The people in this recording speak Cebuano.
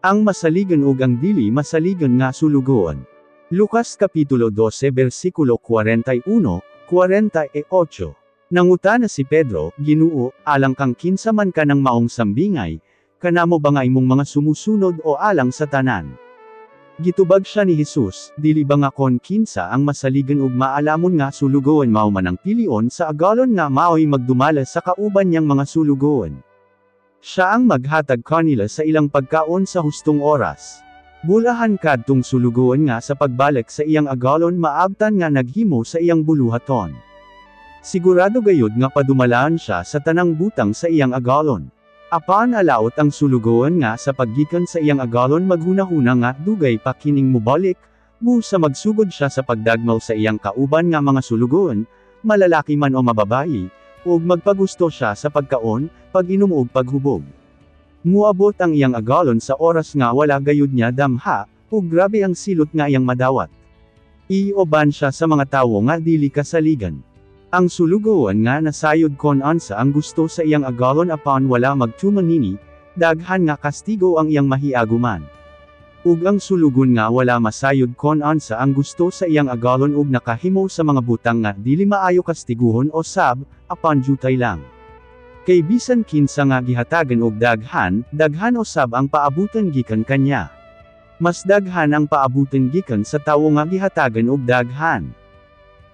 Ang masaligan ug ang dili masaligan nga sulugoon. Lucas Kapitulo 12 versikulo 41, 48. Nangutana si Pedro, "Ginoo, alang kang kinsa man kanang maong sambingay, kanamo ba nga imong mga sumusunod o alang sa tanan?" Gitubag siya ni Jesus, "Dili ba nga kon kinsa ang masaligan ug maalamon nga sulugoon mao man ang pilion sa agalon nga maoy magdumala sa kauban niyang mga sulugoon? Siya ang maghatag kanila sa ilang pagkaon sa hustong oras. Bulahan kadtong sulugoon nga sa pagbalik sa iyang agalon maabtan nga naghimo sa iyang buluhaton. Sigurado gayud nga padumalaan siya sa tanang butang sa iyang agalon. Apan alaot ang sulugoon nga sa paggikan sa iyang agalon maghunahuna nga dugay pa kining mobalik, busa magsugod siya sa pagdagmaw sa iyang kauban nga mga sulugoon, malalaki man o mababayi, ug magpagusto siya sa pagkaon, pag-inom ug paghubog. Muabot ang iyang agalon sa oras nga wala gayud niya damha, ug grabe ang silot nga iyang madawat. Iuban siya sa mga tawo nga dili kasaligan. Ang sulugoon nga nasayod kon unsa ang gusto sa iyang agalon apan wala magtuman nini, daghan nga kastigo ang iyang mahiaguman. Ug ang sulugoon nga wala masayod kon unsa ang gusto sa iyang agalon ug nakahimo sa mga butang nga dili maayo kastiguhon usab, apan jutay lang. Kay bisan kinsa nga gihatagan og daghan, daghan usab ang paabutan gikan kanya. Mas daghan ang paabutan gikan sa tawo nga gihatagan og daghan.